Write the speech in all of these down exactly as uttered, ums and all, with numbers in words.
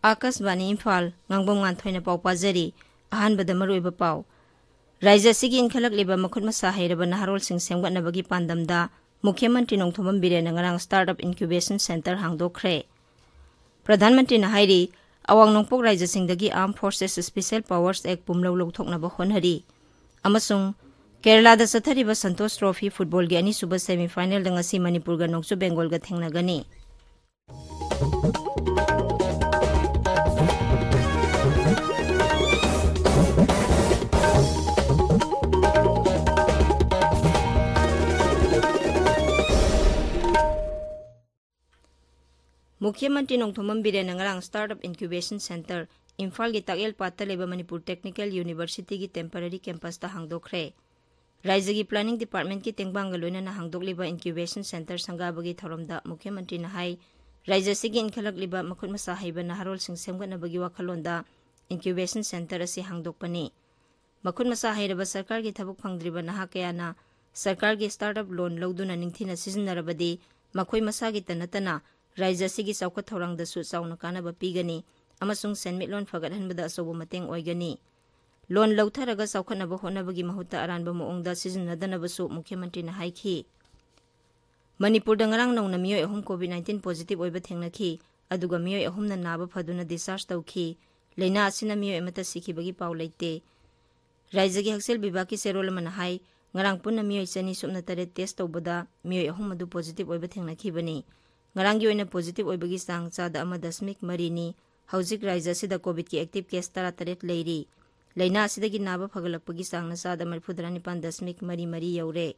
ꯑꯥꯀꯥꯁꯕꯥꯅꯤ ꯏꯝꯐꯥꯜ, ꯉꯥꯡꯕꯝ ꯉꯥꯟꯊꯣꯏꯅ ꯄꯥꯎ ꯄꯥꯖꯔꯤ꯫ ꯑꯍꯥꯟꯕꯗ ꯃꯔꯨꯑꯣꯏꯕ ꯄꯥꯎ꯫ ꯔꯥꯏꯖ꯭ꯌ ꯑꯁꯤꯒꯤ ꯏꯟꯈꯠꯂꯛꯂꯤꯕ ꯃꯈꯨꯠ ꯃꯁꯥ ꯍꯩꯔꯕ ꯅꯍꯥꯔꯣꯜꯁꯤꯡ ꯁꯦꯝꯒꯠꯅꯕꯒꯤ ꯄꯥꯟꯗꯝꯗ ꯃꯨꯈ꯭ꯌ ꯃꯟꯇ꯭ꯔꯤ ꯅꯣꯡꯊꯣꯝꯕꯝ ꯕꯤꯔꯦꯟꯅ ꯉꯔꯥꯡ Startup Incubation Centre ꯍꯥꯡꯗꯣꯛꯈ꯭ꯔꯦ꯫ ꯄ꯭ꯔꯙꯥꯟ ꯃꯟꯇ꯭ꯔꯤꯅ ꯍꯥꯏꯔꯤ, ꯑꯋꯥꯡ ꯅꯣꯡꯄꯣꯛ ꯔꯥꯏꯖ꯭ꯌꯁꯤꯡꯗꯒꯤ Armed Forces Special Powers Act ꯄꯨꯝꯂꯧ ꯂꯧꯊꯣꯛꯅꯕ ꯍꯣꯠꯅꯔꯤ꯫ ꯑꯃꯁꯨꯡ ꯀꯦꯔꯂꯥꯗ ꯆꯠꯊꯔꯤꯕ ꯁꯟꯇꯣꯁ ꯇ꯭ꯔꯣꯐꯤ ꯐꯨꯠꯕꯣꯜꯒꯤ ꯑꯅꯤꯁꯨꯕ semi final ꯗ ꯉꯁꯤ ꯃꯅꯤꯄꯨꯔꯒ ꯅꯣꯡꯆꯨꯞ ꯕꯦꯡꯒꯣꯜꯒ ꯊꯦꯡꯅꯒꯅꯤ꯫ ꯃꯨꯈ꯭ꯌ ꯃꯟꯇ꯭ꯔꯤ ꯅꯣꯡꯊꯣꯝꯕꯝ ꯕꯤꯔꯦꯟꯅ ꯉꯔꯥꯡ Startup Incubation Centre, ꯏꯝꯐꯥꯜꯒꯤ ꯇꯥꯛꯌꯦꯜ ꯄꯥꯠꯇ ꯂꯩꯕ ꯃꯅꯤꯄꯨꯔ Technical University ꯒꯤ temporary campus ꯇ ꯍꯥꯡꯗꯣꯛꯈ꯭ꯔꯦ꯫ ꯔꯥꯏꯖ꯭ꯌꯒꯤ Planning Department ꯀꯤ ꯇꯦꯡꯕꯥꯡꯒ ꯂꯣꯏꯅꯅ ꯍꯥꯡꯗꯣꯛꯂꯤꯕ Incubation Centre ꯁꯪꯒꯥꯕꯒꯤ ꯊꯧꯔꯝꯗ ꯃꯨꯈ꯭ꯌ ꯃꯟꯇ꯭ꯔꯤꯅ ꯍꯥꯏ, ꯔꯥꯏꯖ꯭ꯌ ꯑꯁꯤꯒꯤ ꯏꯟꯈꯠꯂꯛꯂꯤꯕ ꯃꯈꯨꯠ ꯃꯁꯥ ꯍꯩꯕ ꯅꯍꯥꯔꯣꯜꯁꯤꯡ ꯁꯦꯝꯒꯠꯅꯕꯒꯤ ꯋꯥꯈꯜꯂꯣꯟꯗ Incubation Centre ꯑꯁꯤ ꯍꯥꯡꯗꯣꯛꯄꯅꯤ꯫ ꯃꯈꯨꯠ ꯃꯁꯥ ꯍꯩꯔꯕ ꯁꯔꯀꯥꯔꯒꯤ ꯊꯕꯛ ꯐꯪꯗ꯭ꯔꯤꯕ ꯅꯍꯥ ꯀꯌꯥꯅ ꯁꯔꯀꯥꯔꯒꯤ startup loan ꯂꯧꯗꯨꯅ ꯅꯤꯡꯊꯤꯅ ꯁꯤꯖꯤꯟꯅꯔꯕꯗꯤ ꯃꯈꯣꯏ ꯃꯁꯥꯒꯤꯇ ꯅꯠꯇꯅ ꯔꯥꯏꯖ꯭ꯌ ꯑꯁꯤꯒꯤ ꯆꯥꯎꯈꯠ ꯊꯧꯔꯥꯡꯗꯁꯨ ꯆꯥꯎꯅ ꯀꯥꯟꯅꯕ ꯄꯤꯒꯅꯤ ꯑꯃꯁꯨꯡ ꯁꯦꯟꯃꯤꯠꯂꯣꯟ ꯐꯒꯠꯍꯟꯕꯗ ꯑꯆꯧꯕ ꯃꯇꯦꯡ ꯑꯣꯏꯒꯅꯤ꯫ Loan ꯂꯧꯊꯔꯒ ꯆꯥꯎꯈꯠꯅꯕ ꯍꯣꯠꯅꯕꯒꯤ ꯃꯍꯨꯠꯇ ꯑꯔꯥꯟꯕ ꯃꯑꯣꯡꯗ ꯁꯤꯖꯤꯟꯅꯗꯅꯕꯁꯨ ꯃꯨꯈ꯭ꯌ ꯃꯟꯇ꯭ꯔꯤꯅ ꯍꯥꯏꯈꯤ꯫ ꯃꯅꯤꯄꯨꯔꯗ ꯉꯔꯥꯡ ꯅꯧꯅ ꯃꯤꯑꯣꯏ ꯑꯍꯨꯝ COVID nineteen positive ꯑꯣꯏꯕ ꯊꯦꯡꯅꯈꯤ, ꯑꯗꯨꯒ ꯃꯤꯑꯣꯏ ꯑꯍꯨꯝꯅ ꯅꯥꯕ ꯐꯗꯨꯅ discharge ꯇꯧꯈꯤ꯫ ꯂꯩꯅꯥ ꯑꯁꯤꯅ ꯃꯤꯑꯣꯏ ꯑꯃꯠꯇ ꯁꯤꯈꯤꯕꯒꯤ ꯄꯥꯎ ꯂꯩꯇꯦ꯫ ꯔꯥꯏꯖ꯭ꯌꯒꯤ ꯍꯛꯁꯦꯜ ꯕꯤꯚꯥꯒꯀꯤ ꯆꯦꯔꯣꯜ ꯑꯃꯅ ꯍꯥꯏ, ꯉꯔꯥꯡ ꯄꯨꯟꯅ ꯃꯤꯑꯣꯏ ꯆꯅꯤ ꯁꯨꯞꯅ ꯇꯔꯦꯠ test ꯇꯧꯕꯗ ꯃꯤꯑꯣꯏ ꯑꯍꯨꯝ ꯑꯗꯨ positive ꯑꯣꯏꯕ ꯊꯦꯡꯅꯈꯤꯕꯅꯤ꯫ ꯉꯔꯥꯡꯒꯤ ꯑꯣꯏꯅ positive ꯑꯣꯏꯕꯒꯤ ꯆꯥꯡ ꯆꯥꯗ ꯑꯃ ꯗꯁꯃꯤꯛ ꯃꯔꯤꯅꯤ꯫ ꯍꯧꯖꯤꯛ ꯔꯥꯏꯖ꯭ꯌ ꯑꯁꯤꯗ COVID ꯀꯤ active case ꯇꯔꯥꯇꯔꯦꯠ ꯂꯩꯔꯤ꯫ ꯂꯩꯅꯥ ꯑꯁꯤꯗꯒꯤ ꯅꯥꯕ ꯐꯒꯠꯂꯛꯄꯒꯤ ꯆꯥꯡꯅ ꯆꯥꯗ ꯃꯔꯤꯐꯨꯇꯔꯥ ꯅꯤꯄꯥꯟ ꯗꯁꯃꯤꯛ ꯃꯔꯤ ꯃꯔꯤ ꯌꯧꯔꯦ꯫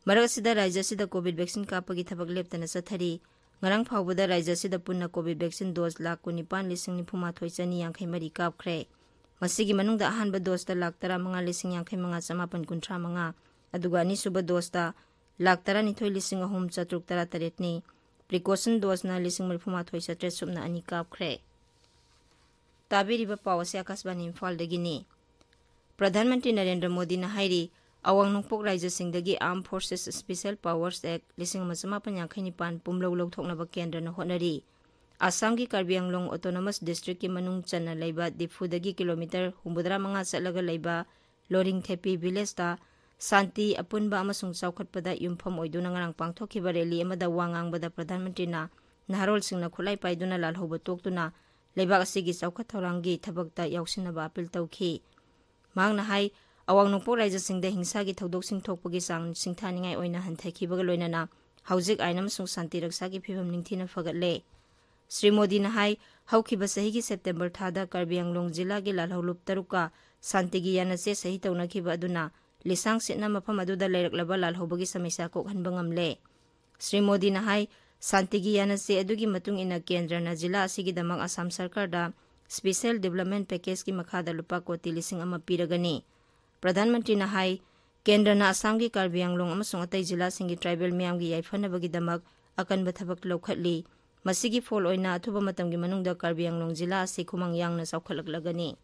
ꯃꯔꯛ ꯑꯁꯤꯗ ꯔꯥꯏꯖ꯭ꯌ ꯑꯁꯤꯗ COVID vaccine ꯀꯥꯞꯄꯒꯤ ꯊꯕꯛ ꯂꯦꯞꯇꯅ ꯆꯠꯊꯔꯤ꯫ ꯉꯔꯥꯡ ꯐꯥꯎꯕꯗ ꯔꯥꯏꯖ꯭ꯌ ꯑꯁꯤꯗ ꯄꯨꯟꯅ COVID vaccine dose ꯂꯥꯈ ꯀꯨꯟꯅꯤꯄꯥꯟ ꯂꯤꯁꯤꯡ ꯅꯤꯐꯨꯃꯥꯊꯣꯏ ꯆꯅꯤ ꯌꯥꯡꯈꯩ ꯃꯔꯤ ꯀꯥꯞꯈ꯭ꯔꯦ꯫ ꯃꯁꯤꯒꯤ ꯃꯅꯨꯡꯗ ꯑꯍꯥꯟꯕ dose ꯇ ꯂꯥꯈ ꯇꯔꯥꯃꯉꯥ ꯂꯤꯁꯤꯡ ꯌꯥꯡꯈꯩ ꯃꯉꯥ ꯆꯃꯥꯄꯟ ꯀꯨꯟꯊ꯭ꯔꯥ ꯃꯉꯥ, ꯑꯗꯨꯒ ꯑꯅꯤꯁꯨꯕ dose ꯇ ꯂꯥꯈ ꯇꯔꯥꯅꯤꯊꯣꯏ ꯂꯤꯁꯤꯡ ꯑꯍꯨꯝ ꯆꯥꯇ꯭ꯔꯨꯛ ꯇꯔꯥꯇꯔꯦꯠ ꯅꯤ꯫ Precaution dose ꯅ ꯂꯤꯁꯤꯡ ꯃꯔꯤꯐꯨꯃꯥꯊꯣꯏ ꯆꯥꯇ꯭ꯔꯦꯠ ꯁꯨꯞꯅ ꯑꯅꯤ ꯀꯥꯞꯈ꯭ꯔꯦ꯫ ꯇꯥꯕꯤꯔꯤꯕ ꯄꯥꯎ ꯑꯁꯤ ꯑꯀꯥꯁꯕꯥꯅꯤ ꯏꯝꯐꯥꯜꯗꯒꯤꯅꯤ꯫ ꯄ꯭ꯔꯙꯥꯟ ꯃꯟꯇ꯭ꯔꯤ ꯅꯔꯦꯟꯗ꯭ꯔ ꯃꯣꯗꯤꯅ ꯍꯥꯏꯔꯤ, ꯑꯋꯥꯡ ꯅꯣꯡꯄꯣꯛ ꯔꯥꯏꯖ꯭ꯌꯁꯤꯡꯗꯒꯤ Armed Forces Special Powers Act ꯂꯤꯁꯤꯡ ꯑꯃ ꯆꯃꯥꯄꯟ ꯌꯥꯡꯈꯩ ꯅꯤꯄꯥꯟ ꯄꯨꯝꯂꯧ ꯂꯧꯊꯣꯛꯅꯕ ꯀꯦꯟꯗ꯭ꯔꯅ ꯍꯣꯠꯅꯔꯤ꯫ ꯑꯁꯥꯝꯒꯤ ꯀꯥꯔꯕꯤ ꯑꯪꯂꯣꯡ Autonomous District ꯀꯤ ꯃꯅꯨꯡ ꯆꯟꯅ ꯂꯩꯕ ꯗꯤꯐꯨꯗꯒꯤ ꯀꯤꯂꯣꯃꯤꯇꯔ ꯍꯨꯝꯐꯨꯇꯔꯥ ꯃꯉꯥ ꯆꯠꯂꯒ ꯂꯩꯕ ꯂꯣꯔꯤꯡꯊꯦꯄꯤ ꯚꯤꯂꯦꯖꯇ ꯁꯥꯟꯇꯤ, ꯑꯄꯨꯟꯕ ꯑꯃꯁꯨꯡ ꯆꯥꯎꯈꯠꯄꯗ ꯌꯨꯝꯐꯝ ꯑꯣꯏꯗꯨꯅ ꯉꯔꯥꯡ ꯄꯥꯡꯊꯣꯛꯈꯤꯕ ꯔꯦꯂꯤ ꯑꯃꯗ ꯋꯥ ꯉꯥꯡꯕꯗ ꯄ꯭ꯔꯙꯥꯟ ꯃꯟꯇ꯭ꯔꯤꯅ ꯅꯍꯥꯔꯣꯜꯁꯤꯡꯅ ꯈꯨꯠꯂꯥꯏ ꯄꯥꯏꯗꯨꯅ ꯂꯥꯜꯍꯧꯕ ꯇꯣꯛꯇꯨꯅ ꯂꯩꯕꯥꯛ ꯑꯁꯤꯒꯤ ꯆꯥꯎꯈꯠ ꯊꯧꯔꯥꯡꯒꯤ ꯊꯕꯛꯇ ꯌꯥꯎꯁꯤꯟꯅꯕ ꯑꯥꯄꯤꯜ ꯇꯧꯈꯤ꯫ ꯃꯍꯥꯛꯅ ꯍꯥꯏ, ꯑꯋꯥꯡ ꯅꯣꯡꯄꯣꯛ ꯔꯥꯏꯖ꯭ꯌꯁꯤꯡꯗ ꯍꯤꯡꯁꯥꯒꯤ ꯊꯧꯗꯣꯛꯁꯤꯡ ꯊꯣꯛꯄꯒꯤ ꯆꯥꯡ ꯁꯤꯡꯊꯥꯅꯤꯡꯉꯥꯏ ꯑꯣꯏꯅ ꯍꯟꯊꯈꯤꯕꯒ ꯂꯣꯏꯅꯅ ꯍꯧꯖꯤꯛ ꯑꯥꯏꯟ ꯑꯃꯁꯨꯡ ꯁꯥꯟꯇꯤ ꯔꯛꯁꯥꯒꯤ ꯐꯤꯕꯝ ꯅꯤꯡꯊꯤꯅ ꯐꯒꯠꯂꯦ꯫ ꯁ꯭ꯔꯤ ꯃꯣꯗꯤꯅ ꯍꯥꯏ, ꯍꯧꯈꯤꯕ ꯆꯍꯤꯒꯤ ꯁꯦꯞꯇꯦꯝꯕꯔ ꯊꯥꯗ ꯀꯥꯔꯕꯤ ꯑꯪꯂꯣꯡ ꯖꯤꯂꯥꯒꯤ ꯂꯥꯜꯍꯧꯂꯨꯞ ꯇꯔꯨꯛꯀ ꯁꯥꯟꯇꯤꯒꯤ ꯌꯥꯅꯆꯦ ꯁꯍꯤ ꯇꯧꯅꯈꯤꯕ ꯑꯗꯨꯅ ꯂꯤꯁꯥꯡ ꯁꯤꯠꯅ ꯃꯐꯝ ꯑꯗꯨꯗ ꯂꯩꯔꯛꯂꯕ ꯂꯥꯜꯍꯧꯕꯒꯤ ꯁꯃꯁ꯭ꯌꯥ ꯀꯣꯛꯍꯟꯕ ꯉꯝꯂꯦ꯫ ꯁ꯭ꯔꯤ ꯃꯣꯗꯤꯅ ꯍꯥꯏ, ꯁꯥꯟꯇꯤꯒꯤ ꯌꯥꯅꯆꯦ ꯑꯗꯨꯒꯤ ꯃꯇꯨꯡ ꯏꯟꯅ ꯀꯦꯟꯗ꯭ꯔꯅ ꯖꯤꯂꯥ ꯑꯁꯤꯒꯤꯗꯃꯛ ꯑꯁꯥꯝ ꯁꯔꯀꯥꯔꯗ Special Development Package ꯀꯤ ꯃꯈꯥꯗ ꯂꯨꯄꯥ ꯀꯣꯇꯤ ꯂꯤꯁꯤꯡ ꯑꯃ ꯄꯤꯔꯒꯅꯤ꯫ ꯄ꯭ꯔꯙꯥꯟ ꯃꯟꯇ꯭ꯔꯤꯅ ꯍꯥꯏ, ꯀꯦꯟꯗ꯭ꯔꯅ ꯑꯁꯥꯝꯒꯤ ꯀꯥꯔꯕꯤ ꯑꯪꯂꯣꯡ ꯑꯃꯁꯨꯡ ꯑꯇꯩ ꯖꯤꯂꯥꯁꯤꯡꯒꯤ ꯇ꯭ꯔꯥꯏꯕꯦꯜ ꯃꯤꯌꯥꯝꯒꯤ ꯌꯥꯏꯐꯅꯕꯒꯤꯗꯃꯛ ꯑꯀꯟꯕ ꯊꯕꯛ ꯂꯧꯈꯠꯂꯤ꯫ ꯃꯁꯤꯒꯤ ꯐꯣꯜ ꯑꯣꯏꯅ ꯑꯊꯨꯕ ꯃꯇꯝꯒꯤ ꯃꯅꯨꯡꯗ ꯀꯥꯔꯕꯤ ꯑꯪꯂꯣꯡ ꯖꯤꯂꯥ ꯑꯁꯤ ꯈꯨꯃꯥꯡ ꯌꯥꯡꯅ ꯆꯥꯎꯈꯠꯂꯛꯂꯒꯅꯤ꯫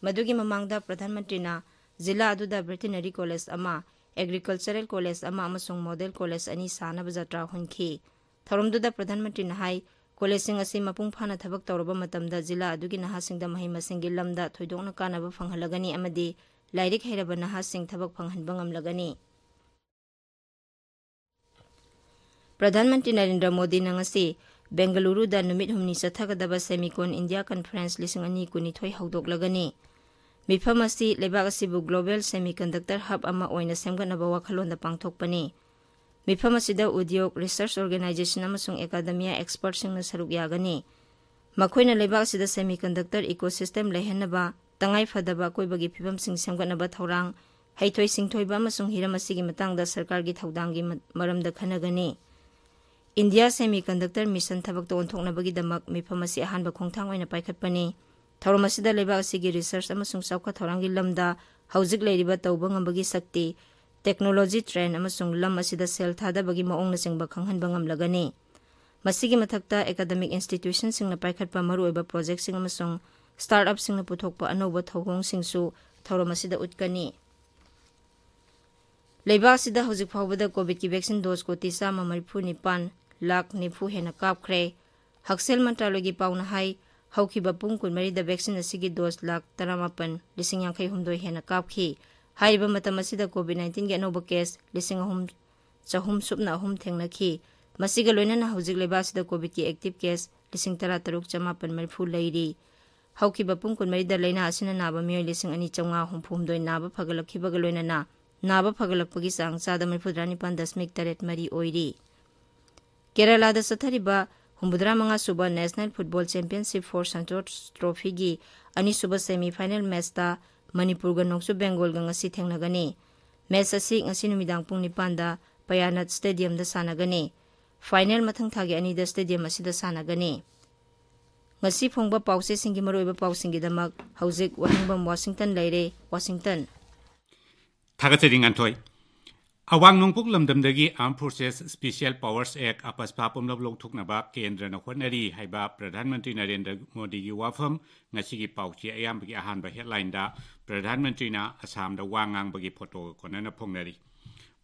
ꯃꯗꯨꯒꯤ ꯃꯃꯥꯡꯗ ꯄ꯭ꯔꯙꯥꯟ ꯃꯟꯇ꯭ꯔꯤꯅ ꯖꯤꯂꯥ ꯑꯗꯨꯗ ꯚꯦꯇꯤꯅꯔꯤ ꯀꯣꯂꯦꯖ ꯑꯃ, ꯑꯦꯒ꯭ꯔꯤꯀꯜꯆꯔꯦꯜ ꯀꯣꯂꯦꯖ ꯑꯃ ꯑꯃꯁꯨꯡ ꯃꯣꯗꯦꯜ ꯀꯣꯂꯦꯖ ꯑꯅꯤ ꯁꯥꯅꯕ ꯖꯇ꯭ꯔꯥ ꯍꯨꯟꯈꯤ꯫ ꯊꯧꯔꯝꯗꯨꯗ ꯄ꯭ꯔꯙꯥꯟ ꯃꯟꯇ꯭ꯔꯤꯅ ꯍꯥꯏ, ꯀꯣꯂꯦꯖꯁꯤꯡ ꯑꯁꯤ ꯃꯄꯨꯡ ꯐꯥꯅ ꯊꯕꯛ ꯇꯧꯔꯕ ꯃꯇꯝꯗ ꯖꯤꯂꯥ ꯑꯗꯨꯒꯤ ꯅꯍꯥꯁꯤꯡꯗ ꯃꯍꯩ ꯃꯁꯤꯡꯒꯤ ꯂꯝꯗ ꯊꯣꯏꯗꯣꯛꯅ ꯀꯥꯟꯅꯕ ꯐꯪꯍꯜꯂꯒꯅꯤ ꯑꯃꯗꯤ ꯂꯥꯏꯔꯤꯛ ꯍꯩꯔꯕ ꯅꯍꯥꯁꯤꯡ ꯊꯕꯛ ꯐꯪꯍꯟꯕ ꯉꯝꯂꯒꯅꯤ꯫ ꯄ꯭ꯔꯙꯥꯟ ꯃꯟꯇ꯭ꯔꯤ ꯅꯔꯦꯟꯗ꯭ꯔ ꯃꯣꯗꯤꯅ ꯉꯁꯤ ꯕꯦꯡꯒꯂꯨꯔꯨꯗ ꯅꯨꯃꯤꯠ ꯍꯨꯝꯅꯤ ꯆꯠꯊꯒꯗꯕ Semicon India Conference ꯂꯤꯁꯤꯡ ꯑꯅꯤ ꯀꯨꯟꯅꯤꯊꯣꯏ ꯍꯧꯗꯣꯛꯂꯒꯅꯤ꯫ ꯃꯤꯐꯝ ꯑꯁꯤ ꯂꯩꯕꯥꯛ ꯑꯁꯤꯕꯨ Global Semiconductor Hub ꯑꯃ ꯑꯣꯏꯅ ꯁꯦꯝꯒꯠꯅꯕ ꯋꯥꯈꯜꯂꯣꯟꯗ ꯄꯥꯡꯊꯣꯛꯄꯅꯤ꯫ ꯃꯤꯐꯝ ꯑꯁꯤꯗ ꯎꯗ꯭ꯌꯣꯛ, research organization ꯑꯃꯁꯨꯡ academia expertꯁꯤꯡꯅ ꯁꯔꯨꯛ ꯌꯥꯒꯅꯤ꯫ ꯃꯈꯣꯏꯅ ꯂꯩꯕꯥꯛ ꯑꯁꯤꯗ semiconductor ecosystem ꯂꯩꯍꯟꯅꯕ, ꯇꯉꯥꯏ ꯐꯗꯕ ꯑꯀꯣꯏꯕꯒꯤ ꯐꯤꯕꯝꯁꯤꯡ ꯁꯦꯝꯒꯠꯅꯕ ꯊꯧꯔꯥꯡ, ꯍꯩꯊꯣꯏ ꯁꯤꯡꯊꯣꯏꯕ ꯑꯃꯁꯨꯡ ꯍꯤꯔꯝ ꯑꯁꯤꯒꯤ ꯃꯇꯥꯡꯗ ꯁꯔꯀꯥꯔꯒꯤ ꯊꯧꯗꯥꯡꯒꯤ ꯃ-, ꯃꯔꯝꯗ ꯈꯟꯅꯒꯅꯤ꯫ India Semiconductor Mission ꯊꯕꯛꯇ ꯑꯣꯟꯊꯣꯛꯅꯕꯒꯤꯗꯃꯛ ꯃꯤꯐꯝ ꯑꯁꯤ ꯑꯍꯥꯟꯕ ꯈꯣꯡꯊꯥꯡ ꯑꯣꯏꯅ ꯄꯥꯏꯈꯠꯄꯅꯤ꯫ ꯊꯧꯔꯝ ꯑꯁꯤꯗ ꯂꯩꯕꯥꯛ ꯑꯁꯤꯒꯤ research ꯑꯃꯁꯨꯡ ꯆꯥꯎꯈꯠ ꯊꯧꯔꯥꯡꯒꯤ ꯂꯝꯗ ꯍꯧꯖꯤꯛ ꯂꯩꯔꯤꯕ ꯇꯧꯕ ꯉꯝꯕꯒꯤ ꯁꯛꯇꯤ, technology trend ꯑꯃꯁꯨꯡ ꯂꯝ ꯑꯁꯤꯗ ꯁꯦꯜ ꯊꯥꯗꯕꯒꯤ ꯃꯑꯣꯡꯅꯆꯤꯡꯕ ꯈꯪꯍꯟꯕ ꯉꯝꯂꯒꯅꯤ꯫ ꯃꯁꯤꯒꯤ ꯃꯊꯛꯇ academic institutionꯁꯤꯡꯅ ꯄꯥꯏꯈꯠꯄ ꯃꯔꯨꯑꯣꯏꯕ projectꯁꯤꯡ ꯑꯃꯁꯨꯡ startupꯁꯤꯡꯅ ꯄꯨꯊꯣꯛꯄ ꯑꯅꯧꯕ ꯊꯧꯑꯣꯡꯁꯤꯡꯁꯨ ꯊꯧꯔꯝ ꯑꯁꯤꯗ ꯎꯠꯀꯅꯤ꯫ ꯂꯩꯕꯥꯛ ꯑꯁꯤꯗ ꯍꯧꯖꯤꯛ ꯐꯥꯎꯕꯗ COVIDꯀꯤ vaccine dose ꯀꯣꯇꯤ ꯆꯥꯝꯃ ꯃꯔꯤꯐꯨ ꯅꯤꯄꯥꯟ ꯂꯥꯈ ꯅꯤꯐꯨ ꯍꯦꯟꯅ ꯀꯥꯞꯈ꯭ꯔꯦ꯫ ꯍꯛꯁꯦꯜ ꯃꯟꯇ꯭ꯔꯥꯂꯣꯏꯒꯤ ꯄꯥꯎꯅ ꯍꯥꯏ, ꯍꯧꯈꯤꯕ ꯄꯨꯡ ꯀꯨꯟꯃꯔꯤꯗ vaccine ꯑꯁꯤꯒꯤ dose ꯂꯥꯈ ꯇꯔꯥꯃꯥꯄꯟ ꯂꯤꯁꯤꯡ ꯌꯥꯡꯈꯩ ꯍꯨꯝꯗꯣꯏ ꯍꯦꯟꯅ ꯀꯥꯞꯈꯤ꯫ ꯍꯥꯏꯔꯤꯕ ꯃꯇꯝ ꯑꯁꯤꯗ COVID nineteenꯒꯤ ꯑꯅꯧꯕ case ꯂꯤꯁꯤꯡ ꯑꯍꯨꯝ ꯆꯍꯨꯝ ꯁꯨꯞꯅ ꯑꯍꯨꯝ ꯊꯦꯡꯅꯈꯤ꯫ ꯃꯁꯤꯒ ꯂꯣꯏꯅꯅ ꯍꯧꯖꯤꯛ ꯂꯩꯕꯥꯛ ꯑꯁꯤꯗ COVIDꯀꯤ active case ꯂꯤꯁꯤꯡ ꯇꯔꯥꯇꯔꯨꯛ ꯆꯃꯥꯄꯟ ꯃꯔꯤꯐꯨ ꯂꯩꯔꯤ꯫ ꯍꯧꯈꯤꯕ ꯄꯨꯡ ꯀꯨꯟꯃꯔꯤꯗ ꯂꯥꯏꯅꯥ ꯑꯁꯤꯅ ꯅꯥꯕ ꯃꯤꯑꯣꯏ ꯂꯤꯁꯤꯡ ꯑꯅꯤ ꯆꯥꯝꯃꯉꯥ ꯍꯨꯝꯐꯨ ꯍꯨꯝꯗꯣꯏ ꯅꯥꯕ ꯐꯒꯠꯂꯛꯈꯤꯕꯒ ꯂꯣꯏꯅꯅ ꯅꯥꯕ ꯐꯒꯠꯂꯛꯄꯒꯤ ꯆꯥꯡ ꯆꯥꯗ ꯃꯔꯤꯐꯨꯇꯔꯥ ꯅꯤꯄꯥꯟ ꯗꯁꯃꯤꯛ ꯇꯔꯦꯠ ꯃꯔꯤ ꯑꯣꯏꯔꯤ꯫ ꯀꯦꯔꯂꯥꯗ ꯆꯠꯊꯔꯤꯕ ꯍꯨꯝꯐꯨꯇꯔꯥ ꯃꯉꯥ ꯁꯨꯕ National Football Championship for Santosh Trophyꯒꯤ ꯑꯅꯤꯁꯨꯕ semi final matchꯇ ꯃꯅꯤꯄꯨꯔꯒ ꯅꯣꯡꯆꯨꯞ ꯕꯦꯡꯒꯣꯜꯒ ꯉꯁꯤ ꯊꯦꯡꯅꯒꯅꯤ꯫ Match ꯑꯁꯤ ꯉꯁꯤ ꯅꯨꯃꯤꯗꯥꯡ ꯄꯨꯡ ꯅꯤꯄꯥꯟꯗ ꯄꯌꯥꯅꯠ Stadiumꯗ ꯁꯥꯟꯅꯒꯅꯤ꯫ Final ꯃꯊꯪ ꯊꯥꯒꯤ ꯑꯅꯤꯗ stadium ꯑꯁꯤꯗ ꯁꯥꯟꯅꯒꯅꯤ꯫ ꯉꯁꯤ ꯐꯣꯡꯕ ꯄꯥꯎꯆꯦꯁꯤꯡꯒꯤ ꯃꯔꯨꯑꯣꯏꯕ ꯄꯥꯎꯁꯤꯡꯒꯤꯗꯃꯛ ꯍꯧꯖꯤꯛ ꯋꯥꯍꯦꯡꯕꯝ ꯋꯥꯁꯤꯡꯇꯟ ꯂꯩꯔꯦ, ꯋꯥꯁꯤꯡꯇꯟ꯫ ꯊꯥꯒꯠꯆꯔꯤ ꯉꯥꯟꯊꯣꯏ꯫ ꯑꯋꯥꯡ ꯅꯣꯡꯄꯣꯛ ꯂꯝꯗꯝꯗꯒꯤ Armed Forces Special Powers Act, AFSPA, ꯄꯨꯝꯅꯃꯛ ꯂꯧꯊꯣꯛꯅꯕ ꯀꯦꯟꯗ꯭ꯔꯅ ꯍꯣꯠꯅꯔꯤ ꯍꯥꯏꯕ ꯄ꯭ꯔꯙꯥꯟ ꯃꯟꯇ꯭ꯔꯤ ꯅꯔꯦꯟꯗ꯭ꯔ ꯃꯣꯗꯤꯒꯤ ꯋꯥꯐꯝ ꯉꯁꯤꯒꯤ ꯄꯥꯎꯆꯦ ꯑꯌꯥꯝꯕꯒꯤ ꯑꯍꯥꯟꯕ headlineꯗ ꯄ꯭ꯔꯙꯥꯟ ꯃꯟꯇ꯭ꯔꯤꯅ ꯑꯁꯥꯝꯗ ꯋꯥ ꯉꯥꯡꯕꯒꯤ photoꯒ ꯀꯣꯟꯅꯅ ꯐꯣꯡꯅꯔꯤ꯫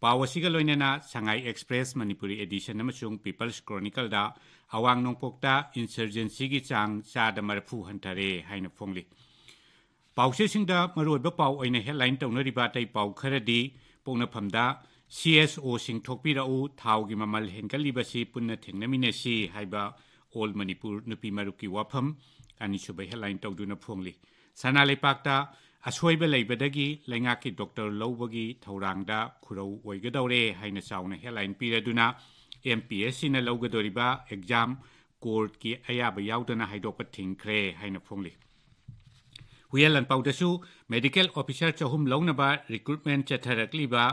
ꯄꯥꯎ ꯑꯁꯤꯒ ꯂꯣꯏꯅꯅ Sangai Express Manipuri edition ꯑꯃꯁꯨꯡ People's Chronicleꯗ ꯑꯋꯥꯡ ꯅꯣꯡꯄꯣꯛꯇ insurgencyꯒꯤ ꯆꯥꯡ ꯆꯥꯗ ꯃꯔꯤꯐꯨ ꯍꯟꯊꯔꯦ ꯍꯥꯏꯅ ꯐꯣꯡꯂꯤ꯫ ꯄꯥꯎꯆꯦꯁꯤꯡꯗ ꯃꯔꯨꯑꯣꯏꯕ ꯄꯥꯎ ꯑꯣꯏꯅ headline ꯇꯧꯅꯔꯤꯕ ꯑꯇꯩ ꯄꯥꯎ ꯈꯔꯗꯤ, ꯄꯣꯛꯅꯐꯝꯗ CSOꯁꯤꯡ ꯊꯣꯛꯄꯤꯔꯛꯎ, ꯊꯥꯎꯒꯤ ꯃꯃꯜ ꯍꯦꯟꯒꯠꯂꯤꯕꯁꯤ ꯄꯨꯟꯅ ꯊꯦꯡꯅꯃꯤꯟꯅꯁꯤ ꯍꯥꯏꯕ All Manipur ꯅꯨꯄꯤ ꯃꯔꯨꯞꯀꯤ ꯋꯥꯐꯝ ꯑꯅꯤꯁꯨꯕ headline ꯇꯧꯗꯨꯅ ꯐꯣꯡꯂꯤ꯫ ꯁꯅꯥ ꯂꯩꯄꯥꯛꯇ ꯑꯁꯣꯏꯕ ꯂꯩꯕꯗꯒꯤ ꯂꯩꯉꯥꯛꯀꯤ doctor ꯂꯧꯕꯒꯤ ꯊꯧꯔꯥꯡꯗ ꯈꯨꯔꯧ ꯑꯣꯏꯒꯗꯧꯔꯦ ꯍꯥꯏꯅ ꯆꯥꯎꯅ headline ꯄꯤꯔꯗꯨꯅ MPSCꯅ ꯂꯧꯒꯗꯧꯔꯤꯕ exam courtꯀꯤ ꯑꯌꯥꯕ ꯌꯥꯎꯗꯅ ꯍꯥꯏꯗꯣꯛꯄ ꯊꯤꯡꯈ꯭ꯔꯦ ꯍꯥꯏꯅ ꯐꯣꯡꯂꯤ꯫ ꯍꯨꯏꯌꯦꯟ ꯂꯥꯟꯄꯥꯎꯗꯁꯨ medical officer ꯆꯍꯨꯝ ꯂꯧꯅꯕ recruitment ꯆꯠꯊꯔꯛꯂꯤꯕ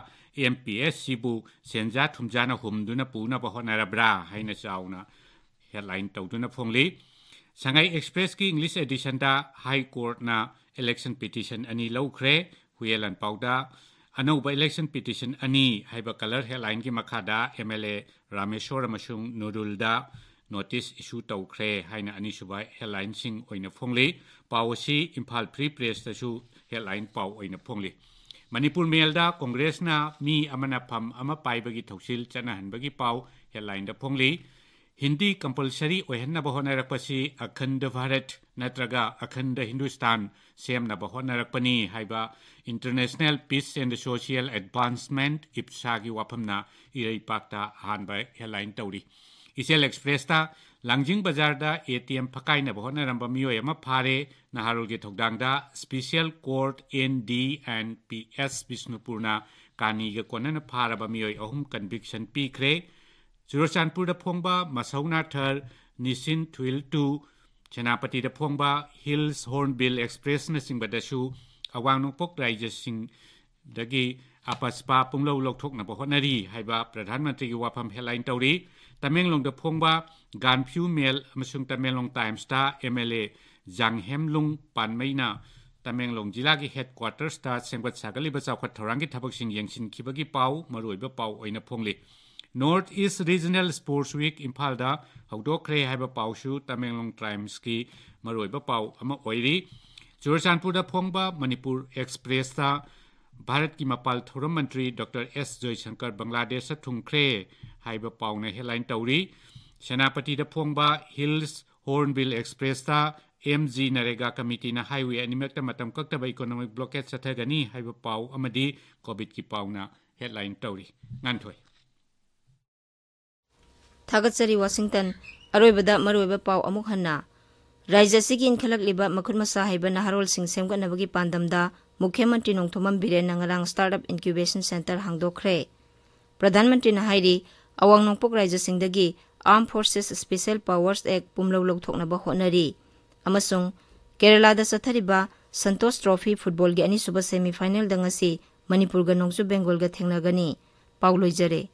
MPSCꯕꯨ ꯁꯦꯟꯖꯥ ꯊꯨꯝꯖꯥꯅ ꯍꯨꯝꯗꯨꯅ ꯄꯨꯅꯕ ꯍꯣꯠꯅꯔꯕ꯭ꯔꯥ ꯍꯥꯏꯅ ꯆꯥꯎꯅ headline ꯇꯧꯗꯨꯅ ꯐꯣꯡꯂꯤ꯫ Sangai Expressꯀꯤ English editionꯗ High Courtꯅ election petition ꯑꯅꯤ ꯂꯧꯈ꯭ꯔꯦ꯫ ꯍꯨꯏꯌꯦꯟ ꯂꯥꯟꯄꯥꯎꯗ ꯑꯅꯧꯕ election petition ꯑꯅꯤ ꯍꯥꯏꯕ colour headlineꯒꯤ ꯃꯈꯥꯗ MLA ꯔꯥꯃꯦꯁꯣꯔ ꯑꯃꯁꯨꯡ ꯅꯨꯔꯨꯜꯗ notice issue ꯇꯧꯈ꯭ꯔꯦ ꯍꯥꯏꯅ ꯑꯅꯤꯁꯨꯕ headlineꯁꯤꯡ ꯑꯣꯏꯅ ꯐꯣꯡꯂꯤ꯫ ꯄꯥꯎ ꯑꯁꯤ ꯏꯝꯐꯥꯜ Free Pressꯇꯁꯨ headline ꯄꯥꯎ ꯑꯣꯏꯅ ꯐꯣꯡꯂꯤ꯫ ꯃꯅꯤꯄꯨꯔ ꯃꯦꯜꯗ ꯀꯣꯡꯒ꯭ꯔꯦꯁꯅ ꯃꯤ ꯑꯃꯅ ꯐꯝ ꯑꯃ ꯄꯥꯏꯕꯒꯤ ꯊꯧꯁꯤꯜ ꯆꯠꯅꯍꯟꯕꯒꯤ ꯄꯥꯎ headlineꯗ ꯐꯣꯡꯂꯤ꯫ ꯍꯤꯟꯗꯤ compulsory ꯑꯣꯏꯍꯟꯅꯕ ꯍꯣꯠꯅꯔꯛꯄꯁꯤ ꯑꯈꯟꯗ ꯚꯥꯔꯠ ꯅꯠꯇ꯭ꯔꯒ ꯑꯈꯟꯗ ꯍꯤꯟꯗꯨꯁꯇꯥꯟ ꯁꯦꯝꯅꯕ ꯍꯣꯠꯅꯔꯛꯄꯅꯤ ꯍꯥꯏꯕ International Peace and Social Advancement, ꯏꯞꯁꯥꯒꯤ ꯋꯥꯐꯝꯅ ꯏꯔꯩꯄꯥꯛꯇ ꯑꯍꯥꯟꯕ headline ꯇꯧꯔꯤ꯫ ꯏꯆꯦꯜ Expressꯇ ꯂꯥꯡꯖꯤꯡ ꯕꯖꯥꯔꯗ ATM ꯐꯛꯀꯥꯏꯅꯕ ꯍꯣꯠꯅꯔꯝꯕ ꯃꯤꯑꯣꯏ ꯑꯃ ꯐꯥꯔꯦ꯫ ꯅꯍꯥꯔꯣꯜꯒꯤ ꯊꯧꯗꯥꯡꯗ Special Court N D and P S ꯕꯤꯁꯅꯨꯄꯨꯔꯅ ꯀꯥꯅꯤꯒ ꯀꯣꯟꯅꯅ ꯐꯥꯔꯕ ꯃꯤꯑꯣꯏ ꯑꯍꯨꯝ conviction ꯄꯤꯈ꯭ꯔꯦ꯫ ꯆꯨꯔꯆꯥꯟꯄꯨꯔꯗ ꯐꯣꯡꯕ ꯃꯁꯧꯅꯥꯊꯔ ꯅꯤꯁꯤꯟ ꯊꯨꯏꯜ two, ꯁꯦꯅꯥꯄꯇꯤꯗ ꯐꯣꯡꯕ Hills Hornbill Expressꯅꯆꯤꯡꯕꯗꯁꯨ ꯑꯋꯥꯡ ꯅꯣꯡꯄꯣꯛ ꯔꯥꯏꯖꯁꯤꯡꯗꯒꯤ ꯑꯄꯁꯄꯥ ꯄꯨꯝꯂꯧ ꯂꯧꯊꯣꯛꯅꯕ ꯍꯣꯠꯅꯔꯤ ꯍꯥꯏꯕ ꯄ꯭ꯔꯙꯥꯟ ꯃꯟꯇ꯭ꯔꯤꯒꯤ ꯋꯥꯐꯝ headline ꯇꯧꯔꯤ꯫ ꯇꯃꯦꯡꯂꯣꯡꯗ ꯐꯣꯡꯕ ꯒꯥꯟꯐ꯭ꯌꯨ ꯃꯦꯜ ꯑꯃꯁꯨꯡ ꯇꯃꯦꯡꯂꯣꯡ Timesꯇ MLA ꯖꯥꯡꯍꯦꯝꯂꯨꯡ ꯄꯥꯟꯃꯩꯅ ꯇꯃꯦꯡꯂꯣꯡ ꯖꯤꯂꯥꯒꯤ headquartersꯇ ꯁꯦꯝꯒꯠ ꯁꯥꯒꯠꯂꯤꯕ ꯆꯥꯎꯈꯠ ꯊꯧꯔꯥꯡꯒꯤ ꯊꯕꯛꯁꯤꯡ ꯌꯦꯡꯁꯤꯟꯈꯤꯕꯒꯤ ꯄꯥꯎ ꯃꯔꯨꯑꯣꯏꯕ ꯄꯥꯎ ꯑꯣꯏꯅ ꯐꯣꯡꯂꯤ꯫ North East Regional Sports Week ꯏꯝꯐꯥꯜꯗ ꯍꯧꯗꯣꯛꯈ꯭ꯔꯦ ꯍꯥꯏꯕ ꯄꯥꯎꯁꯨ ꯇꯃꯦꯡꯂꯣꯡ Timesꯀꯤ ꯃꯔꯨꯑꯣꯏꯕ ꯄꯥꯎ ꯑꯃ ꯑꯣꯏꯔꯤ꯫ ꯆꯨꯔꯆꯥꯟꯄꯨꯔꯗ ꯐꯣꯡꯕ ꯃꯅꯤꯄꯨꯔ Expressꯇ ꯚꯥꯔꯠꯀꯤ ꯃꯄꯥꯜ ꯊꯧꯔꯝ ꯃꯟꯇ꯭ꯔꯤ ꯗꯣꯛꯇꯔ ꯑꯦꯁ ꯖꯣꯏꯁꯪꯀꯔ ꯕꯪꯒ꯭ꯂꯥꯗꯦꯁꯇ ꯊꯨꯡꯈ꯭ꯔꯦ ꯍꯥꯏꯕ ꯄꯥꯎꯅ headline ꯇꯧꯔꯤ꯫ ꯁꯦꯅꯥꯄꯇꯤꯗ ꯐꯣꯡꯕ Hills Hornbill Expressꯇ M G ꯅꯔꯦꯒꯥ ꯀꯃꯤꯇꯤꯅ highway ꯑꯅꯤꯃꯛꯇ ꯃꯇꯝ ꯀꯛꯇꯕ economic blockade ꯆꯠꯊꯒꯅꯤ ꯍꯥꯏꯕ ꯄꯥꯎ ꯑꯃꯗꯤ COVIDꯀꯤ ꯄꯥꯎꯅ headline ꯇꯧꯔꯤ꯫ ꯉꯥꯟꯊꯣꯏ꯫ ꯊꯥꯒꯠꯆꯔꯤ, ꯋꯥꯁꯤꯡꯇꯟ꯫ ꯑꯔꯣꯏꯕꯗ ꯃꯔꯨꯑꯣꯏꯕ ꯄꯥꯎ ꯑꯃꯨꯛ ꯍꯟꯅ꯫ ꯔꯥꯖ꯭ꯌ ꯑꯁꯤꯒꯤ ꯏꯟꯈꯠꯂꯛꯂꯤꯕ ꯃꯈꯨꯠ ꯃꯁꯥ ꯍꯩꯕ ꯅꯍꯥꯔꯣꯜꯁꯤꯡ ꯁꯦꯝꯒꯠꯅꯕꯒꯤ ꯄꯥꯟꯗꯝꯗ ꯃꯨꯈ꯭ꯌ ꯃꯟꯇ꯭ꯔꯤ ꯅꯣꯡꯊꯣꯝꯕꯝ ꯕꯤꯔꯦꯟꯅ ꯉꯔꯥꯡ Startup Incubation Centre ꯍꯥꯡꯗꯣꯛꯈ꯭ꯔꯦ꯫ ꯄ꯭ꯔꯙꯥꯟ ꯃꯟꯇ꯭ꯔꯤꯅ ꯍꯥꯏꯔꯤ, ꯑꯋꯥꯡ ꯅꯣꯡꯄꯣꯛ ꯔꯥꯖ꯭ꯌꯁꯤꯡꯗꯒꯤ Armed Forces Special Powers Act ꯄꯨꯝꯂꯧ ꯂꯧꯊꯣꯛꯅꯕ ꯍꯣꯠꯅꯔꯤ ꯑꯃꯁꯨꯡ ꯀꯦꯔꯂꯥꯗ ꯆꯠꯊꯔꯤꯕ ꯁꯟꯇꯣꯁ ꯇ꯭ꯔꯣꯐꯤ ꯐꯨꯠꯕꯣꯜꯒꯤ ꯑꯅꯤꯁꯨꯕ semi finalꯗ ꯉꯁꯤ ꯃꯅꯤꯄꯨꯔꯒ ꯅꯣꯡꯆꯨꯞ ꯕꯦꯡꯒꯣꯜꯒ ꯊꯦꯡꯅꯒꯅꯤ꯫ ꯄꯥꯎ ꯂꯣꯏꯖꯔꯦ꯫